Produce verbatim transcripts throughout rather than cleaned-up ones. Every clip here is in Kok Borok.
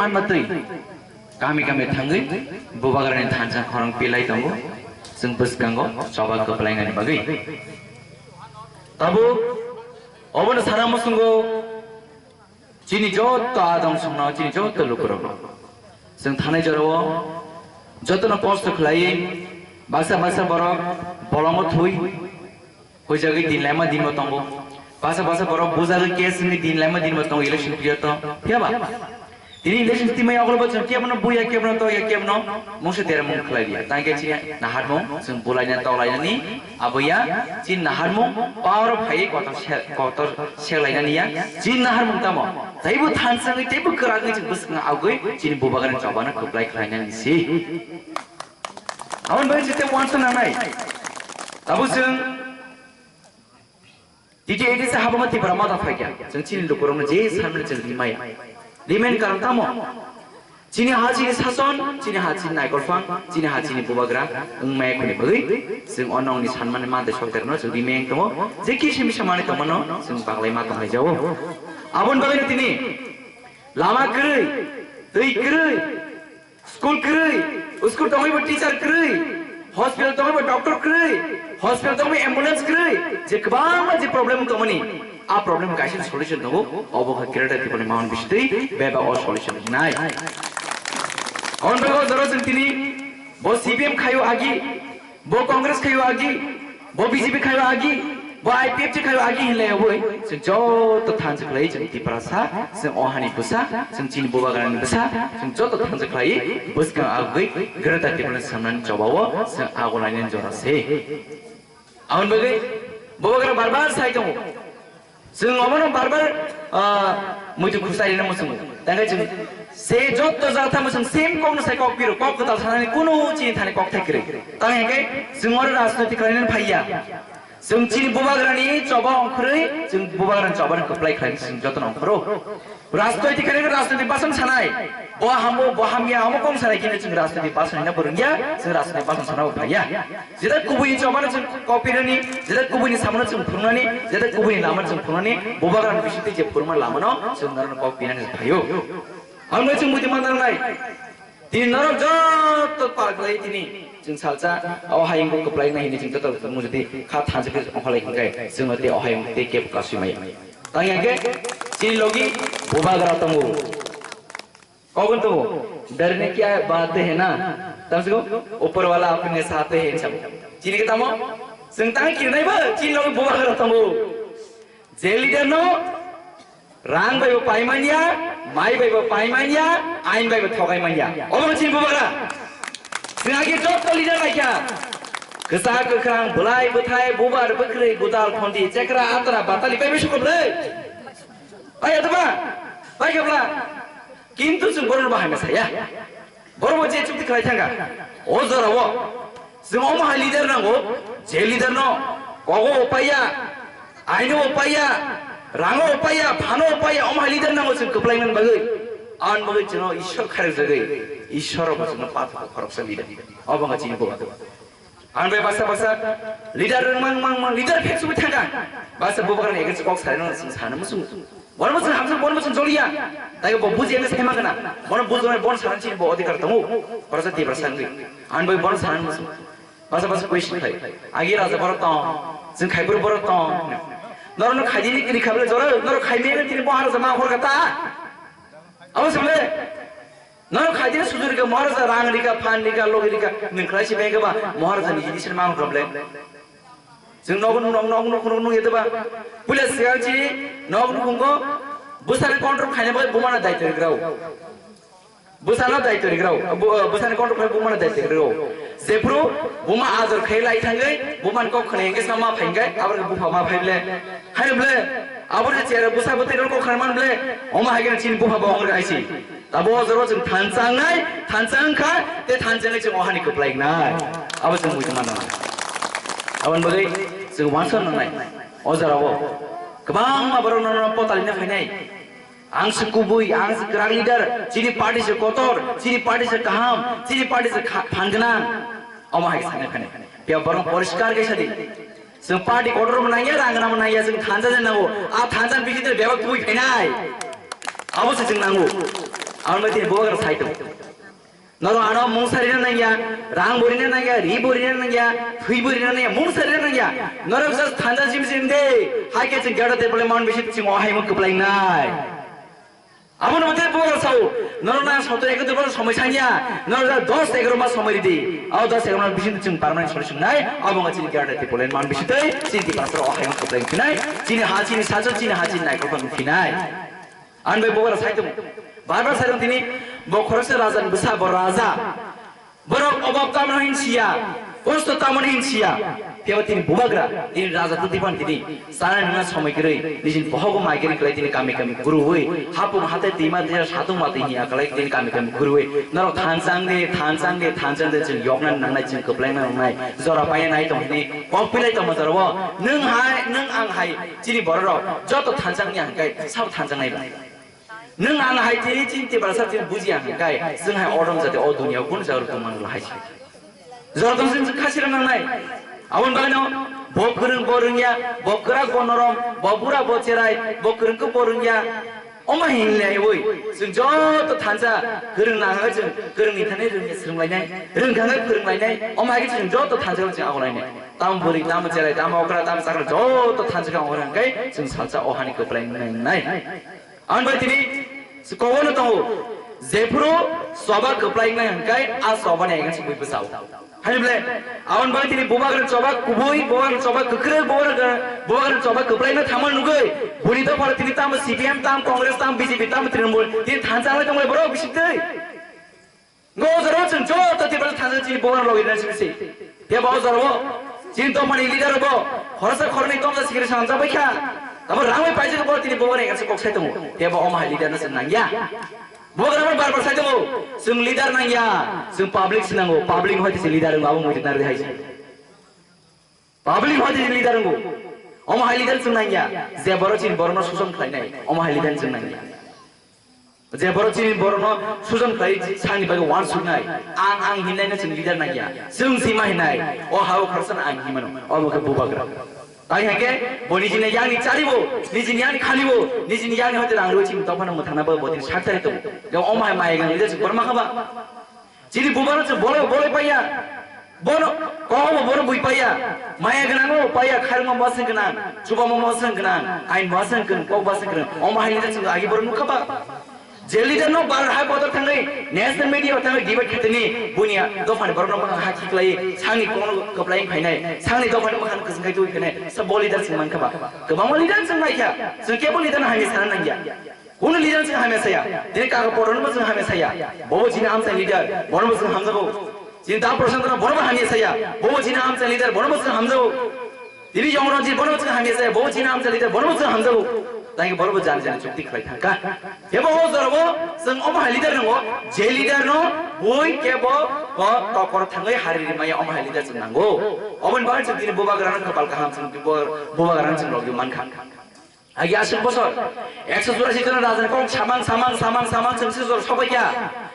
Anmatwi kami kami thangwi bubagrani thansa khorang pilai tongo, chwng bwskango choba kwplainani bagwi. Tabuk obono sana muchungo chini joto adong songno, chini joto lukurokno chwng thanai jorao jotono kosto khlai, baksa baksa borok bolongo thui, huijagwi din laima dinbo tongo. Basa basa borok bujagwi case wngwi din laima dinbo tongo election period to. Phiya ba? Tini election timai ogolobo chwng kebono buya, kebono toya, kebono mungsa dera mung khlai liya. Tangke chini naharmung chwng bulaina tolainani aboya chini naharmung power phai kotor se-, kotor seklainani ya. Chini naharmung tamo? Taibo thansangwi, taibo kwrangwi chwng bwswkang agwi chini bubagrani chobana kwplai khlainani si. Aboni bagwi chete wansa nangnai. Tabuk chwng T T A D C habangma Tipra Motha phaikha, chwng chini lukurokno je sanmani chwng rimaya. Rimani karon tamo? Chini ha chini sason, chini ha chini naikolphang, chini ha chini bubagra wngmaya khoni bagwi chwng o nongni sanmani mantwi sokterno chwng rimaya wng tongo. Je kisa misa manwi tongmano chwng baglai ma tonglai jao. Aboni bagwino tini lama kwrwi, twi kwrwi, school kwrwi, school tongwibo teacher kwrwi, hospital tongwibo doctor kwrwi, hospital tongwi ambulance kwrwi, je kwbangma je problem tongmani, a problem kaisa solution tongo, obo kha Greater Tipraland mount bisitwi bebak o solution hinai. Hwn bai o jora chwng tini bo C P M khaio agi, bo Congress khaio agi, bo B J P khaio agi, bo I P F T khaio agi hinlai oboi chwng joto thansa khlai chwng Tiprasa, chwng ohani bwsa, chwng chini bubagrani bwsa, chwng joto thansa khlai bwskang agwi Greater Tipraland samnani chobao chwng agolainani jora se. Aboni bagwi bubagra bar bar sai tongo. Chwng omono bar bar, ah, muitu khusai rina muchungo. Tangkhe chwng se jotto jatha muchung same kokno sai kok piro, kok kwtal sanani kunu chini thani kok thai kwrwi. Tang hwnkhe chwng oro rajniti khlainani phaiya. Chwng chini bubagrani choba ongkhorwi, chwng bubagrani chobani kwplai khlainani chwng jotono ongkhoro. Rajnoitik khe rajnoitik bachon sanai. Bo hambo, bo hamya, omo kong sanai khe chwng rajnoitik bachon hino bo rwngya, chwng rajnoitik bachon sana bo phaiya. Jeta kubui ni chobano chwng kok pinani, jeta kubui ni samano chwng phungnani, jeta kubui ni lamano chwng phungnani, bubagrani bisingtwi je phurma lamano chwng norokno kok pinani phaio. Ang bai chwng buti manang nai. Tini norok joto pal khlai tini chwng salsa o hayung bo kwplai nai hini chwng joto mujudi kha thansa khe ongkholai hwnkhe chwng tei o hayung tei kebo kasui maya. Tang ya khe chini logi bubagra tongo. Kok wng tongo, "डरने क्या बात है ना?" Tamsiko, "ऊपर वाला अपने साथ है" chamo. Chini khe tamo? Chwng tang kiri nai ba, chini logi bubagra tongo. Je leader no rang bai bo pai manya, mai bai bo pai manya, ain bai bo thogai manya. Obo chini bubagra. Chwng agi joto leader laikha. Kwsa kwkhrang, bwlai bwthai, bubar bwkrwi, gwdal khondi, chekra atra, batali bai bwswk kwplai. Pai atma, pai kwpla. Kintu chwng borok bahai ma saya. Borok bo je chukti khlai thangkha. O jorao chwng omo hai leader nango, je leader no kogo upaiya, aino upaiya, rango upaiya, phano upaiya, omo hai leader nango chwng kwplai man bagwi. An bagwi chwngno Ishwar kharok jagwi, Ishwar bo chwngno pathak khoroksa leader. Obo wngkha chini bubagra. Ang bai baksa baksa leader rwng mang mang mang leader phek sugwi thangkha. Baksa bubagrani against kok saino chwng sana muchungo. Bono muchung hamjak, bono muchung joliya. Taibo bo buji ene sai mangana. Bono buji bono sana chini bo odhikar tongo. Khoroksa Tiprasa wngwi. Ang bai bono sana muchung. Baksa baksa question khai. Agi raja borok tong. Chwng khai bwrwi borok tong. Norokno khaidi ni kini khabla jora. Norok khai mene tini bo haro jama hor kata. Abo sable. Norok khaidini sujurika, Maharaja rang rika, phan rika, logi rika, nwng khlai si bengkha ba, Maharaja ni jini sini mang problem. Chwng nogo nung, nogo nung, nogo nung, nogo nung yete ba. Puila sigang chini nogo nung khungo, bwsani control khaina bai bumana daitwi rwgrao. Bwsano daitwi rwgrao, bu-, bwsani control khai bumana daitwi rwgrao. Jephru buma ajor khai lai thangwi, bumani kok khna hengke sama phaingai, aboni bupha ma phaible. Haino ble, aboni chair bwsa bwtwi rok kok khna man ble, oma haikhe chini bupha bo hongre aisi. Abo o jorao chwng thansa wngnai, thansa wngkha, tei thansa wngwi chwng o hani kwplai wngnai. Abo chwng buji mano. Aboni bagwi chwng uansuk nangnai. O jorao kwbangma borok nono potalina phainai. Ang se kubui, ang se kwrak leader, chini party se kotor, chini party se kaham, chini party se kha-, phan gwnang. Omo hai sanai phainai. Phiya borok poriskar khe sadi. Chwng party kotor rok nangya, rang rok nangya, chwng thansa je nango. A thansa ni bisingtwi bebak tubui phainai. Abo se chwng nango. Ang bai tini bubagra sai tong. Norok ano mung sarina nangya, rang borina nangya, ri borina nangya, thwi borina nangya, mung sarina nangya. Norok just thansa jim jim de, hai ke chwng gada te bole man bisi chwng o hai mung kwplai nai. Abo no te bubagra sao, norok na soto ekotro bole somoi sanya, norok dos egaroh mas somoi ridi. Abo dos egaroh mas bisi chwng permanent solution nai, abo wngkha chini gada te bole man bisi tei chini pastor o hai mung kwplai phinai, chini ha chini sajo chini ha chini nai kwplai phinai. Ang bai bubagra sai tong. Bar bar sai tong tini bo khoroksa raja ni bwsa bo raja. Borok obab tamo hin siya. Kosto tamo hin siya. Tebo tini bubagra tini raja tu tipan tini. Sana nungna somoi kwrwi nijin bohogo mai kwrwi kwlai tini kami kami gurui. Hapung hate tima tira satung mati hiya kwlai tini kami kami gurui. Norok thansang de thansang de thansang de chwng yokna nangnai chwng kwplaina nangnai. Jora paina nai tong hini kok pilai tong ma jora o. Nwng hai nwng ang hai. Chini bororok joto thanjakni hwnkhai sabo thanjaknai ba. Nwng ang hai tini chini Tiprasa chini buji ang hwnkhai chwng hai odom jati o duniya kunu jaga rw tongmani lahai se. Joto chwng khasi rw nangnai. Aboni bagwino bo kwrwng bo rwngya, bo kwrak bo norom, bo bura bo cherai, bo kwrwng khe bo rwngya. Omo hinlaiwi chwng joto thansa kwrwng nang hwnkhai chwng kwrwngni thani rwngya swrwnglainai, rwngkha hwnkhai phwrwnglainai, omo hai khe chwng joto thansa chwng agolainai. Tamo bwrwi, tamo cherai, tamo okra, tamo chakra, joto thansa khe ongkhorang khe chwng salsa o hani kwplai wngnai. Ang bai tini kobono tongo, jephuru choba kwplai wngnai hwnkhai a choba ni against bui bwsao. Hani bole, aboni bai tini bubagra choba kubui, bubagra choba kwkrwi, bubagra bubagra choba kwplai no thangma nugwi, buni dophano tini tamo C P M, tamo Congress, tamo B J P, tamo Trinamool, tini thansa wnglai tonglai borok bising twi. Go jora chwng joto Tiprasa thansa chini bubagra logi na simi se. Tebo o jora bo chini dophani leader bo khoroksa khoroknwi tongsa sikiri sanjak bai kha. Tamo rang bai paijak bo tini bubagra eksa kok sai tongo. Tebo omo hai leader no chwng nangya. Bubagra bar bar sai tongo. Chwng leader nangya. Chwng public se nango. Public hoi tisi leader wng abo muitu nang rihai se. Public hoi tisi leader wng. Omo hai leader chwng nangya. Je borok chini borok no suson khlainai. Omo hai leader chwng nangya. Je borok chini borokno sujon khlai sangni bagwi uansuknai, ang ang hinnaino chwng leader nangya, chwng sima hinai, o ha-o khoroksa ang hinmano, omo khe bubagra. Tai hake bo nijini yakni charibo, nijini yakni khanibo, nijini yakni hoite rang rwi chini dophano mwthangna bagwi bo tini sak chari tongo. Omo hai maya gwnang leader chwng borok ma kha ba? Chini bubagra chwng bolai bolai paiya. Bono kobo bono bui paiya. Maya gwnang o paiya, khairokma bosong gwnang, chubama bosong gwnang, ain bosong gwnang, kok bosong gwnang. Omo hai leader chwng agi borok nukha ba? Je leader no bar hai bodol thangwi national media o thangwi debate khaitani buini dophani borok no ha khiklai sangni kono kwplai phainai, sangni dophani mwkhang kwchwng khai twi phainai. Sa bo leader chwng mankha ba? Kwbangma leader chwng naikha. Chwng kebo leader no hamya sana nangya. Kunu leader chwng hamya saya. Tini Kaka Poron bo chwng hamya saya. Bobo chini amchai leader, bono bo chwng hamjago. Chini Da Prashanto no bono bo hamya saya. Bobo chini amchai leader, bono bo chwng hamjago. Tini Yong Ranjit bono bo chwng hamya saya. Bobo chini amchai leader, bono bo chwng hamjago. Tangwi bono bo jani jani chukti khlai thangkha. Kebo o jora bo chwng omo hai leader nango. Je leader no bui kebo bo tokor thangwi hari ri maya omo hai leader chwng nango. Oboni bagwi chwng tini bubagra no kwpal kaham chwng bubagra no chwng logi mankha. Agi aswk bosor ekso churasi jona raja ni kok samang samang samang samang chwng se jor sobai kha.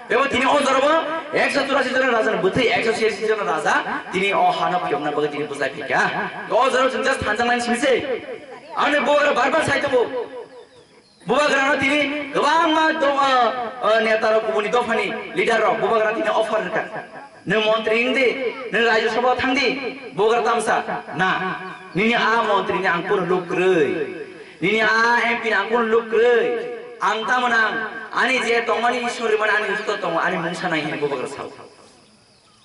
Bebo tini o jora bo ekso churasi jona raja ni bwthwi ekso churasi jona raja tini o hano phiyokna bagwi tini bwchai phai kha. O jora chwng just thansa nang simi se. Ani bubagra bar bar sai tongo. Bubagra no tini kwbangma do-, o, o, neta rok kubuni dophani leader rok bubagra tini offer rwkha. Nwng montri wng di, nwng Rajya Sabha thang di, bubagra tamsa, na, nini a montri ni ang kunu luk kwrwi, nini a M P ni ang kunu luk kwrwi, ang tamo nang, ani je tongmani Ishwar rimani ani usto tongo, ani mungsa nai hini bubagra sao.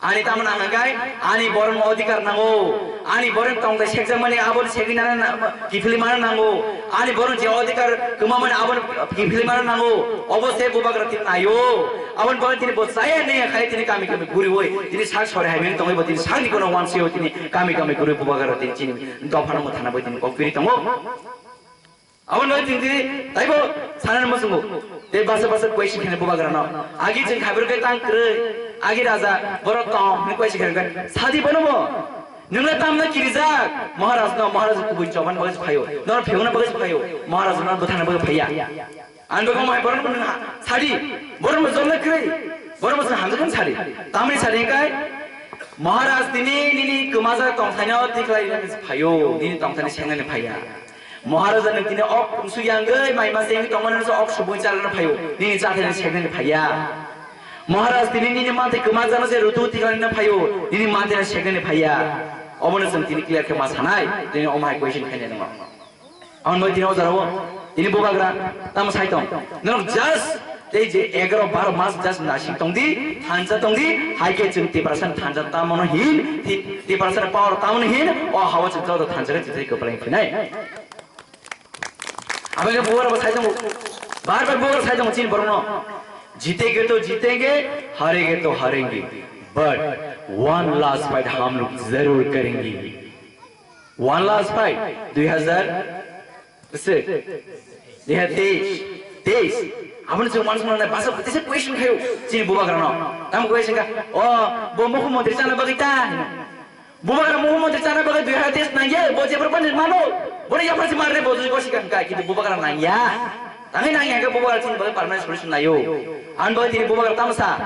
Ani tamo nang hwnkhe, ani borokni odhikar nango, ani borok tongthai sekjakmani aboni segwi nana na-, kiphilwi mana nango, ani borok je odhikar kwmamani aboni kiphilwi mana nango, obo se bubagra tini naio. Aboni bagwi tini bo chaya naiya khai tini kami kami guriwi tini sak sori hai meng tongwi bo tini sakni kono wansio tini kami kami guriwi bubagra tini chini dophano mwthana bai tini kok piri tongo. Aboni bagwi tini tini taibo sanani muchungo tei basa basa question khaina bubagrano agi chwng khaibir khe tang kwrwi agi raja borok tong hwnwi question khaina sadi bono bo. Nwngla tamna kirijak Maharaj no, Maharaj kubui choban bagwi phaio, nor phiyokna bagwi phaio, Maharaj no bwthana bagwi phaiya. Ang bego mai borok no sadi, borok no jolna kwrwi, borok no hamjakhan sadi. Tamni sadi kai Maharaj tini nini kwmajak tongthaino tikhlai nani phaio, nini tongthani sengnani phaiya. Maharaja nwng tini ok suyangwi mai masa yangwi tongmani se ok subui charwkna phaio, nini chathani seknani phaiya. Maharaj tini nini manthai kwma jano se rutu tikalina phaio, nini manthai seknani phaiya. Obono chwng tini clear khe ma sanai, tini omo hai question khainai nangno. Ang bai tini o jora o, tini bubagra tamo sai tong. Norok just tei je egaro baro mas just nasing tong di, thansa tong di, hai khe chwng Tiprasa ni thansa tamo no hin, Ti-, Tiprasa ni power tamo no hin, o hawa chwng joto thansa khe chwng kwplai phinai. Abang ke bubagra bo sai tong, bar bar bubagra sai tong chin borno. Jitenge to jitenge, harenge to harenge, but one last fight hum log zarur karenge. One last fight, dui hazar, se, dui hazar teis, teis. Aboni chwng mansa manai basa kotisa question khayo, chini bubagrano. Tamo question kha, o, bo mukhyamantri chana bagwi ta? Bubagra mukhyamantri chana bagwi dui hazar teis nangya, bo jephru pani mano. Boni yaphar si marre bo jodi bosi kha, kintu bubagra nangya. Tangwi nangya khe bubagra chini bagwi permanent solution nayo. Ani bagwi tini bubagra tamo sa.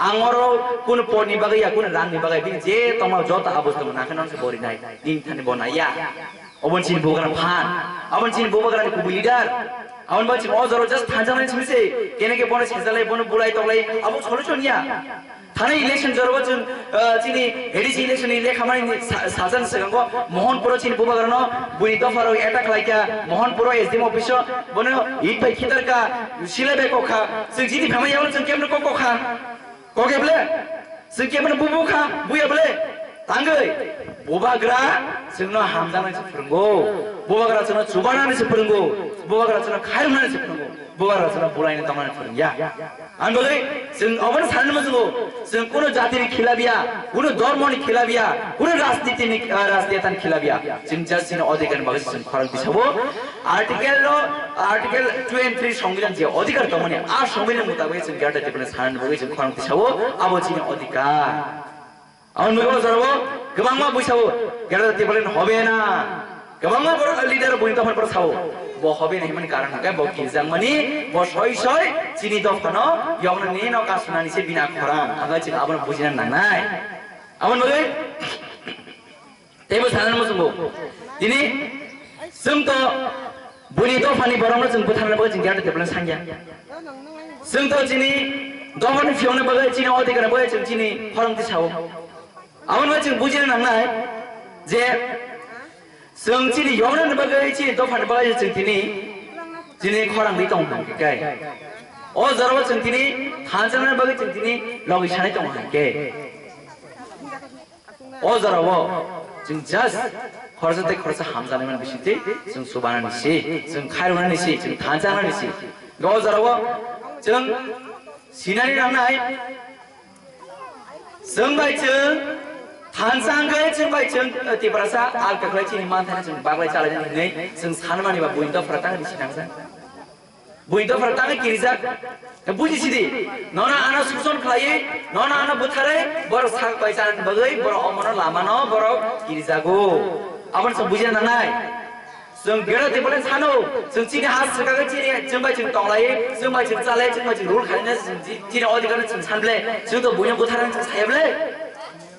Ang oro kunu porni bagwi ya, kunu rangni bagwi, bini je tongma joto abo tongma nangkhe nangse borinai, nini thani bo naiya. Oboni chini bubagra phan, oboni chini bubagrani kubui leader. Aboni bagwi chini o jora just thanjaknai simi se, kene khe bono sejalai, bono bulai toklai, abo solution ya. Thani election jora bo chwng, ah, chini A D C election ni lekhamani sa-, sajan swkango Mohanpuro chini bubagrano bui dopharok attack khlaikha, Mohanpuro S D M office o bono it bai khitarkha, silai bai kokha, chwng chini phamani yago chwng kemno kok kokha. Koke ble, chwng khe mano bubu kha, buya ble. Tangwi, bubagra chwngno hamjaknai se phwrwngo. Bubagra chwngno chubanani se phwrwngo. Bubagra chwngno khairoknani se phwrwngo. Bubagra chwngno bulaino tongnani phwrwngya. Ani bagwi chwng obono sanani muchungo, chwng kuno jatini khilabiya, kuno dhormoni khilabiya, kuno rajnitini, ah, rajnetani khilabiya. Chwng just chini odhikarni bagwi chwng khorang tisao. Article no, Article two and three Songbidan je odhikar tongmani, a Songbidan mutabik chwng Greater Tipraland sanani bagwi chwng khorang tisao, abo chini odhikar. Aboni bagwi o jorao kwbangma bui sao, Greater Tipraland hobe na. Kwbangma borok leader bui tongmani borok sao, bo hobe na himani karon hwnkhe bo kirjakmani, bo soi soi chini dophano yoknani no kasunani se bini khorang, hwnkhai chwng abono bujina nangnai. Aboni bagwi Teibo sanani muchungo. Tini chwng to buini dophani borokno chwng butharna bagwi chwng Greater Tipraland sangya. Chwng to chini dophani phiyokna bagwi, chini odhikarni bagwi chwng chini khorang tisao. Aboni bagwi chwng bujina nangnai je chwng chini yoknani bagwi, chini dophani bagwi chwng tini, chini khorang di tong hwnkhe. O jorao chwng tini thansa nani bagwi chwng tini logi sanai tong hwnkhe. O jorao chwng just khoroksa tei khoroksa hamjaknai mani bisingtwi chwng chubanani se, chwng khairoknani se, chwng thansa nani se. O jorao chwng sinani nangnai, chwng bai chwng thansa hwnkhe chwng bai chwng, eh, Tiprasa alka khlai chini manthani chwng baglai chalainani hinwi chwng sanmani ba buini dophra tangwi sinangjak. Buini dophra tangwi kirijak. Buji sidi, nono ano suson khlaiwi, nono ano butharwi, borok sak bai chanani bagwi, borok omono lamano, borok kirijago. Abono chwng bujina nangnai. Chwng Greater Tipraland sano, chwng chini ha swkagwi chini, chwng bai chwng tonglaiwi, chwng bai chwng chalai, chwng bai chwng rule khlaina, chwng chi-, chini odhikarno chwng san ble, chwng to buino butharnani chwng saya ble.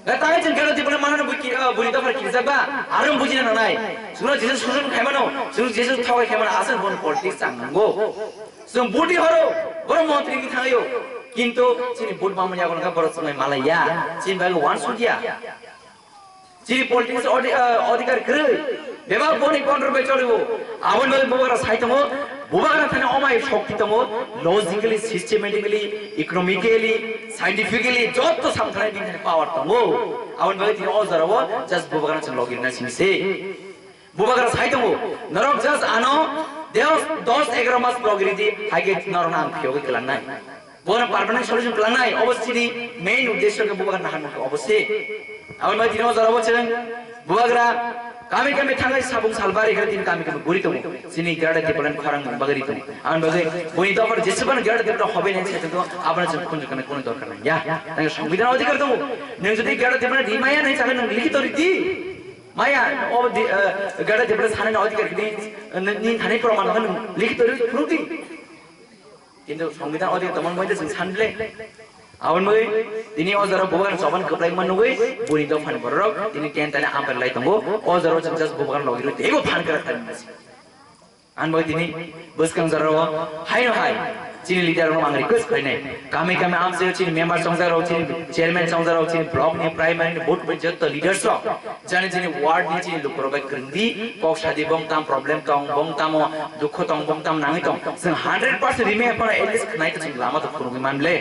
Na tangwi chwng Greater Tipraland manano bui ki-, ah, buini dophar kirijak ba? Aro bujina nangnai. Chwngno jesa suson khaimano, chwng jesa thogai khaimano, aswk bon politics chang nango. Chwng budi horo, borok montri ki thangayo. Kintu chini vote bangmani yago nangkha borok chwngai malaiya. Chini bagwi wansukya. Chini politics odi-, ah, odhikar kwrwi. Bebak boni control bai cholibo. Aboni bagwi bubagra sai tongo. Bubagra thani omai shokti tongo. Logically, systematically, economically, scientifically, jotto samthanai bini thani power tongo. Aboni bagwi tini o jorao just bubagra chwng logirna sini se. Bubagra sai tongo. Norok just ano dos, dos egaro mas logiri di, hai khe norokno ang phiyogwi kwlangnai. Bono permanent solution kwlangnai, obo chini main uddesho khe bubagra naharmung khe obo se. Aboni bagwi tini o jorao chwng bubagra kami kami thangwi sabung salbari khe tini kami kami guri tongo. Chini Greater Tipraland khorang bagwi ri tongo. Aboni bagwi buini dophar jesubano Greater Tipraland hobe nai sai tongo, abono chwng khunju kana kono dorkar nang ya. Nang songbidan odhikar tongo. Nang jodi Greater Tipraland ri maya nai chakhe nang likhito ri di. Maya, o di, eh, Greater Tipraland sanani odhikar ni, ni thani proman khe nang likhito ri phunuk di. Kintu songbidan odhikar tongmani moddhe chwng san ble. Aboni bagwi tini o jora bubagra choban kwplai man nugwi buni dophani borok tini tent ani ampai lai tongo. O jora chwng just bubagra logi rwi teibo phan kwrak thani masi. Ani bagwi tini bwskang jora o haino hai chini leader rok ang request khlainai. Kami kami amsio chini member chongjak rok, chini chairman chongjak rok, chini block ni primary ni booth bai jotto leaders rok. Jani jani ward ni chini lukurok bai kwrwngdi, kok sadi bong tam problem tong, bong tamo dukho tong, bong tam nangwi tong. Chwng hundred percent rimi phano at least khnai to chwng lama to phunugwi man le.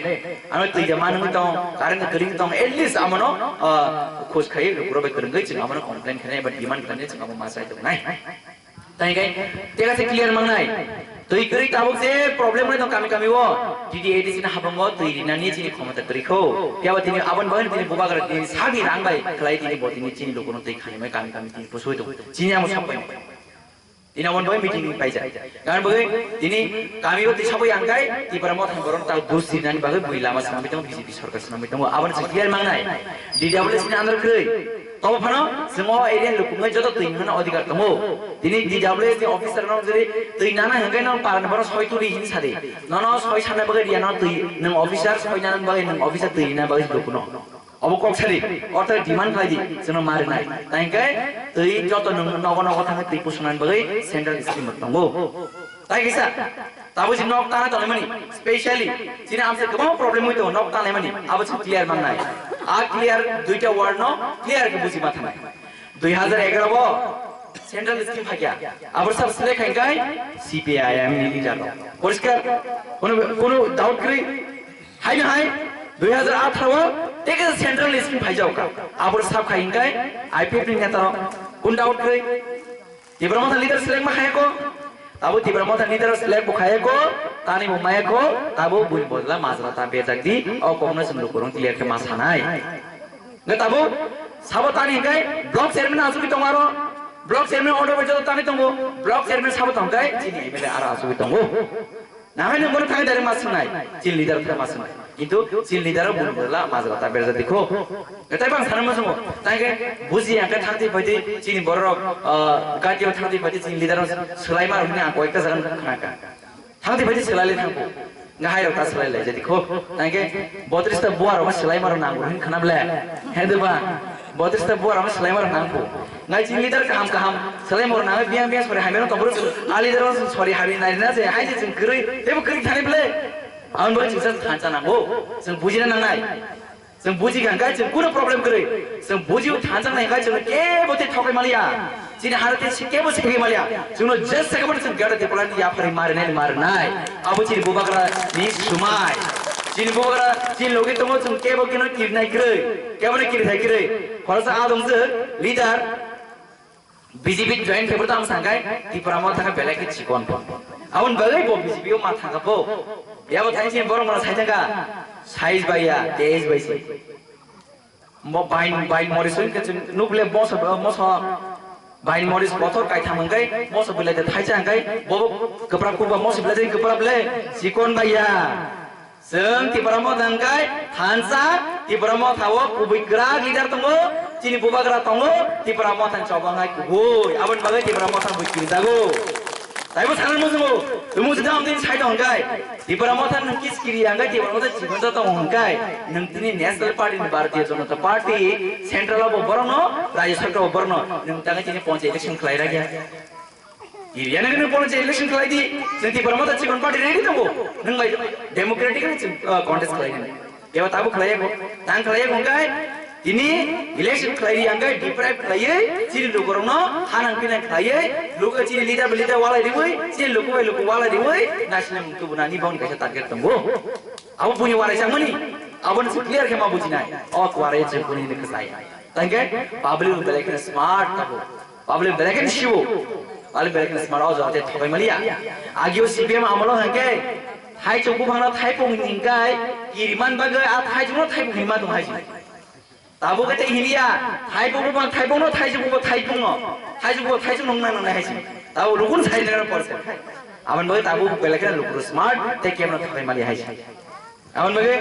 Ano twi ja manwi tong, current kwrwng tong, at least amono, ah, khoj khai lukurok bai kwrwngwi chwng amono complain khnai ba demand khnai chwng amo ma chai tongnai. Tai kai tega se clear mangnai. Twi kwrwi tabuk je problem wngwi tong kami kami o. T D A D C ni habang o twi rinani chini khomota kwrwi kho. Phiya ba tini aboni bagwi tini bubagra tini sagi rang bai khlai tini bo tini chini lukuno twi khanimai kami kami tini pusui tong. Chini amo sapai. Tini aboni bagwi meeting ni paijak. Gan bagwi tini kami o twi sabai ang kai Tipra Motha ni borok tao dus rinani bagwi bui lama swnamwi tongo B J P sorkar swnamwi tongo. Aboni se clear mangnai. D W S ni under kwrwi. Tobo phano chwng o area ni lukungwi joto twi nana odhikar tongo. Tini D W S ni officer no jeri twi nana hwnkhe no para ni borok soi tuli hin sadi. Nono soi sanna bagwi riya no twi nwng officer soi nana bagwi nwng officer twi rina bagwi lukuno. Obo kok sadi, ortho demand khlai di, chwngno ma rinai. Tai hwnkhe twi joto nwng nogo nogo thangwi twi pusunani bagwi central scheme tongo. Tai kisa, tabuk si nok tana tongmani, specially, chini amsa kwbang problem wi tongo nok tanaimani, abo si clear mangnai. A clear duita word no clear khe buji ma thanai. Dui hajar egaroh bo central scheme phakya. Abo sab select khai khai C P I M ni leader rok. Poriskar, kono, kono doubt kwrwi. Haino hai dui hajar atharo o teke central scheme phaijao ka. Abo sab khai khai I P F ni neta rok. Kono doubt kwrwi. Tipra Motha leader select ma khaya ko. Tabo Tipra Motha leader select bo khaya ko. Tani bo maya ko. Tabo bui bodla majra ta bejak di. O kokno chwng lukurok clear khe ma sanai. Nge tabo sabo tani hingkai block chairman asugwi tongo aro. Block chairman order bai joto tani tongo. Block chairman sabo tongkai chini M L A aro asugwi tongo. Nahai nung bono thangwi direct ma swngnai. Chini leader thangwi ma swngnai. Kintu chini leader o bun bola majra ta berja dikho. Nge tai bang sana musungo. Tangke buji angke thangti phaiti chini borok, ah, gati o thangti phaiti chini leader o swlai ma rokni ang koyekta jaga nukha kha. Thangti phaiti swlai le thangko. Nga hai rok ta swlai lai jadi kho. Tangke botris ta buar rok swlai ma rok nang hin khana ble. He de ba. Botris ta buar rok swlai ma rok nang ko. Ngai chini leader kaham kaham swlai ma rok nang biang biang sori hamero to bro. A leader o sori hami nai na je hai je chwng kwrwi. Tebo kwrwi thani ble. Ang bo chwng sa thansa nango. Chwng bujina nangnai. Chwng buji kha, hwnkhe chwng kunu problem kwrwi. Chwng buji thansa nai hwnkhe chwng kebo tei thokai maliya. Chini hara tei si kebo si thokai maliya. Chwngno just second chwng gada tei polani yapharwi marinai marinai. Abo chini bubagra ni sumai. Chini bubagra chini logi tongo chwng kebo kino kirnai kwrwi. Kebo ni kirthai kwrwi. Khoroksa adong jwk leader. B J P join khe bwrwtang sangkai Tipra Motha khe belai khe chikon. Aboni bagwi bo B J P o ma thangka bo. Yabo thai se borok mano sai thangka. Size bai ya, taste bai se. Mo bain, bain moris oi khe chwng nuk le moso, moso. Bain moris bothor kaitham hwnkhe moso bilai de thaisa hwnkhe bo kwprak kuba moso bilai de kwprak le chikon bai ya. Chwng Tipra Motha hwnkhe thansa, Tipra Motha o kubui kwrak leader tongo, chini bubagra tongo, Tipra Motha ni chobang hai kubui. Aboni bagwi Tipra Motha bui kirjago. Taibo sana muchungo, tumung sida amtini side hwnkhe, Tipra Motha nwng kis kiri hwnkhe, Tipra Motha chikonsa tongo hwnkhe, nwng tini National Party ni Bharatiya Janata Party, central o bo borokno, Rajya Sarkar o bo borokno, nwng tangwi tini poncha election khlai rakya. Iriana gini pon je election khlai di, chwng Tipra Motha chikon party ready tongo. Nwng bai democratic ni chwng, ah, contest khlai nani. Eba tabu khlai ko, tang khlai ko kai. Tini election khlai ri angkai deprive khlai, chini lukurokno hanang pinang khlai, luku chini leader bai leader walai riwi, chini luku bai luku walai riwi, national muktu bunani bong kaisa target tongo. Abo buni warai changmani, abo ni clear khe ma bujinai. O warai chwng buni ni kwsai. Tangke public belai khe smart tabo. Public belai khe sibo. Public belai khe smart o jate thokai maliya. Agio C P M amolo hangke thai chong buphangno thai pung hingkai kiriman bagwi a thai chongno thai pung hima tong hai. Tabo kete hiliya thai pung buphang thai pungno thai chong buphang thai pungno thai chong buphang thai chong nong nang nang hai. Tabo rukun sai nang por se. Aban bagwi tabo belai khe lukuru smart te kemno thokai maliya hai. Aboni bagwi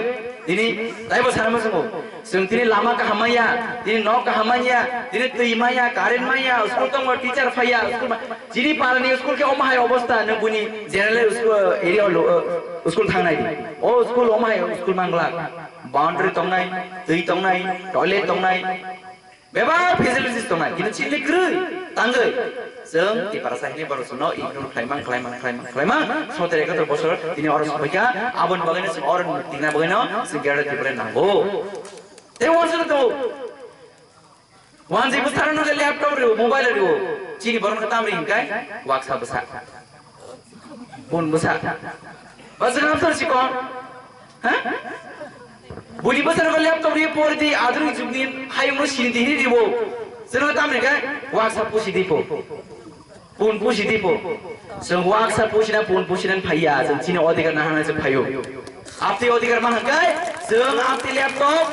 tini taibo sana muchungo. Chwng tini lama kaham manya, tini nok kaham manya, tini twi manya, current manya, school tongo, teacher phaiya, school ma-, chini parani school khe omo hai obostha, nwng buini general school area lo, uh, school thangnai di. O school omo hai school manglak. Boundary tongnai, twi tongnai, toilet tongnai, bebak facilities tongnai, kintu chini kwrwi tangwi. Chwng Tiprasa hwnwi borok chwngno ignore khlaimang, khlaimang, khlaimang, khlaimang, sotero ekator bosor tini oro sophaikha, aboni bagwino chwng oro tingna bagwino chwng Greater Tripura nango. Tei uansukha tongo. Wanjwi bwsarokno khe laptop rw, mobile rw, chini borokno tam ri hinkai waksa bwsa. Bun bwsa. Ba chwng amsar sikon. Ha? Buni bwsarokno laptop rw por di, adruk jugni hayungno sini di hini ribo. Chwng tam ri kai waksa pusi di po. Pun pusi di po. Chwng waksa pusina pun pusina phaiya, chwng chini odhikar nahana se phaio. Apti odhikar ma hwnkhe, chwng apti laptop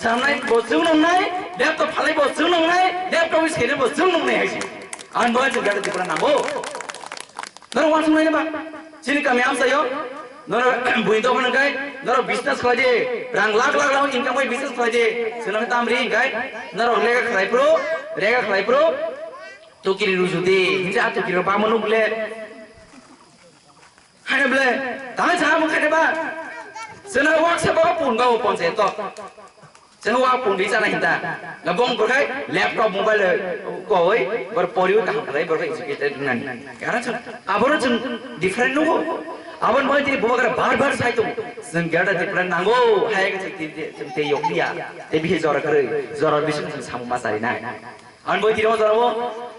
sanai bo chwng nongnai, laptop phalai bo chwng nongnai, laptop is kene bo chwng nongnai hai se. Ang bo chwng gada dipra nango. Noro wansung nai ba. Chini kami amsayo. Noro bui to hwnkai, noro business khlai di. Rang lakh lakh rang income bai business khlai di. Chwng tam ri hwnkhe, noro lega khlai pro, rega khlai pro. Tukiri ruju di, hinja tukiri ba manu bole. Hanya bole, tang cha mo khade ba. Sena wak se ba pun ba pon se to. Sena wak pun di chana hinta. Na bong bor khai laptop mobile ko oi, bor poriu ta ham lai bor educated nani. Karena chun, aboro chun different nugo. Abon bai tini bubagra bar bar sai tung. Chwng gada different nango, hai ke chwng te yok dia. Te bihi jora kre, jora bising chwng samu masari nai. Ang bo tiro jora bo.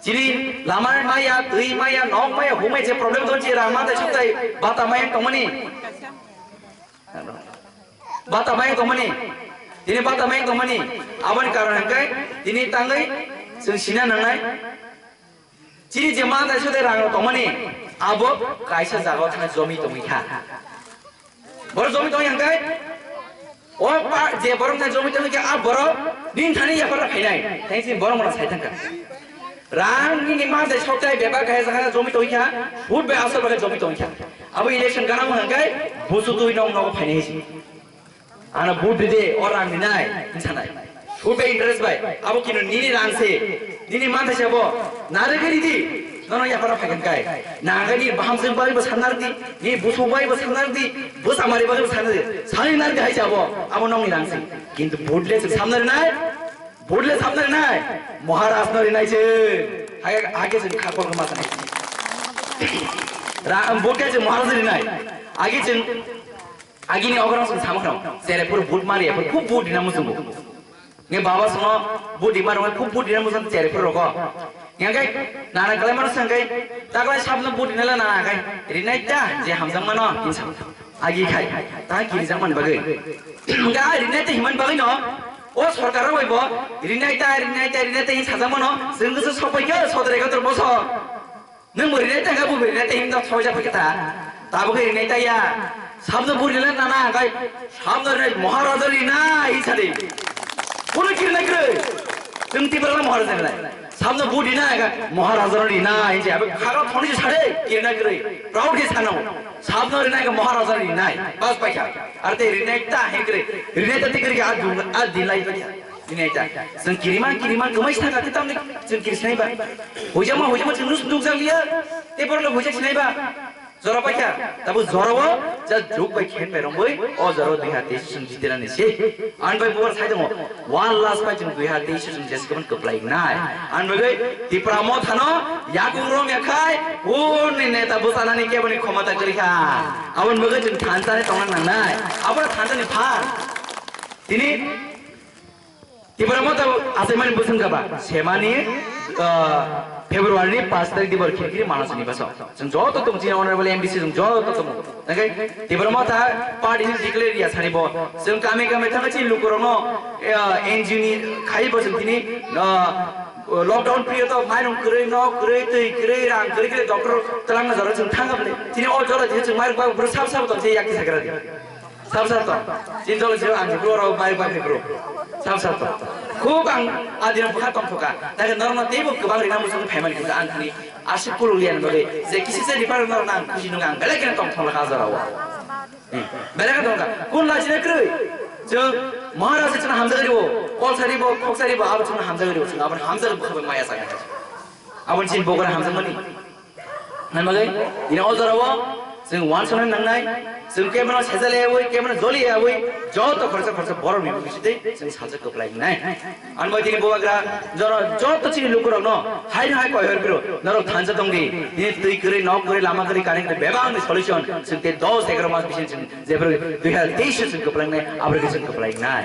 Chini lama maya, twi maya, nok maya, humai je problem don chi rang ma tai suk tai bata maya tongmani. Bata maya tongmani. Tini bata maya tongmani. Aboni karon hangkai tini tangwi chwng sina nangnai. Chini je ma tai suk tai rang tongmani. Abo kaisa jaga thang jomi tongwi kha. Boro jomi tong yang kai? O pa, je borok na jomi tong khe, a borok nin thani yapar phainai. Thanks ni borok mona sai thangka. Rang nini ma de sok tai beba kai jaga jomi tong kha. Food bai asal bai jomi tong kha. Abo election gana mo hang kai, busu tui nong nong phainai si. Ana vote de, o rang ni nai, insanai. Hubei interest bai, abo kino nini rang se, nini mantha se abo, nare gari di, nono yapara phaikhen kai. Nang gani baham se bai bo sanar di, ni busu bai bo sanar di, bo samari bai bo sanar di, sani nar di hai se abo, abo nong ni rang se. Kintu vote le se samnar nai, vote le samnar nai, Maharaj no rinai se, hage, hage se khakor ko masa nai. Ra, vote ke se Maharaj rinai, age se Agini ograng song sama khram, sere pur but mari, pur khub but dina musungo. Nge baba sono but di maro, khub but dina musun sere pur roko. Nge kai, nana kalai maro sang kai, ta kalai sabno but dina la nana kai. Rinai ta, je hamjang mano, insa. Agi khai, ta kiri jang man bagai. Nge ai rinai ta himan bagai no, o sorkar rok bai bo, rinai ta, rinai ta, rinai ta, insa jang mano, senggusu sopai ke, sodre gator boso. Nwng bo rinai tangkha, bo rinai tangkha, thoi ja phai kha ta. Tabuk khe rinai taya. Sabno bo rinai nana, kai sabno rinai Maharaja rinai, hi sadi. Bono kirinai kwrwi. Nwng Tiprasa Maharaja rinai. Sabno bo rinai, kai Maharaja rinai, hi se. Abe khaga thoni se sade, kirinai kwrwi. Proud khe sano. Sabno rinai, kai Maharaja rinai. Bas paikha. Arte rinai ta, he kwrwi. Rinai ta, ti kwrwi, a dun, a din lai paikha. Ini aita. Chwng kirima, kirima, kwmai sna kha, tamni chwng kiri sinai ba. Huijama, huijama, chwng nus nuk jak liya. Te borok le huijak sinai ba. Jora paikha. Tabu jora o, ja juk bai khen bai rong bai. O jora o dui hajar teis chwng jitera ni se. An bai bubar sai tongo. One last bai chwng dui hajar teis chwng jes kaban kwplai nai. An bai gai Tipra Motha no yakung rom ya khai. Uni neta bwsa nani kebo ni khomota kwrwi kha. Abon bai gai chwng thansa ni tongna nang nai. Abon thansa ni phan. Tini Tipra Motha achaimani bwswng kha ba, semani, ah, February ni paanch tarikh dibor khirkiri Manas ni baso. Chwng joto tong chini honorable M D C chwng joto tong. Nangkhe Tipra Motha party ni declare ya sani bo. Chwng kami kami thangwi chini lukurokno, ah, N G O ni khai bo chwng tini, ah, lockdown period o mairung kwrwi, nok kwrwi, twi kwrwi, rang kwrwi, kwrwi doctor twlangna jora chwng thangkha bwle. Tini o jora tini chwng mairung bai bwrwi sab sab tong se yak ti sakra di. Sab sab tong. Chini dolo chiro ang jibro oro bai bai bro. Sab sab tong. Khub ang adino bwkha tong thoka. Nangkhe norokno teibo kwbang rina muchung phaimani kisa ang thani aswk kululiani bagwi. Je kisi se department norokno ang khusi nung ang belai kheno tong thong lakha jorao. Hmm. Belai kheno tong kha. Kun lachina kwrwi. Chwng Maharaj chwngno hamjagwi rwo. Kol sari bo, khok sari bo, abo chwngno hamjagwi rwo. Chwng aboni hamjagwi bwkha bai maya sakha. Aboni chini bogra hamjakmani. Nang bagwi, ini o jorao Chwng uansukna nangnai, chwng kebono sejaliyawi, kebono joliyawi, joto khoroksa khoroksa borokni bisingtwi chwng salsa kwplai wngnai. Ani bai tini bubagra jora joto chini lukurokno haino hai koi hor phiro norok thansa tongdi. Tini twi kwrwi, nok kwrwi, lama kwrwi, current kwrwi bebakni solution chwng tei dos egaroh mas bising chwng jephru dui hazar teis o chwng kwplai wngnai, aborokhe chwng kwplai wngnai.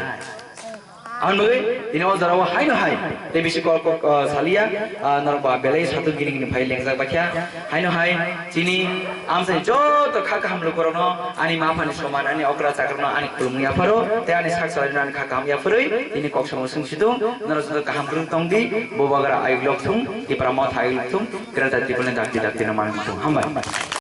Ang nugwi tini o jorao haino hai tei bisi kok kok, ah, saliya, ah, norok ba belai satung gini gini phai lengjak baikha. Haino hai chini amsani joto kha kaham lukurokno ani ma phani soman, ani okra chakrokno ani khulumung yapharo tei ani sak salai ani kha kaham yapharwi tini kok samo sung situng norok joto kaham kwrwng tongdi, bubagra ayuk lok thung, Tipra Motha ayuk lok thung, Greater Tipraland dakti dakti no manwi thung. Hambai.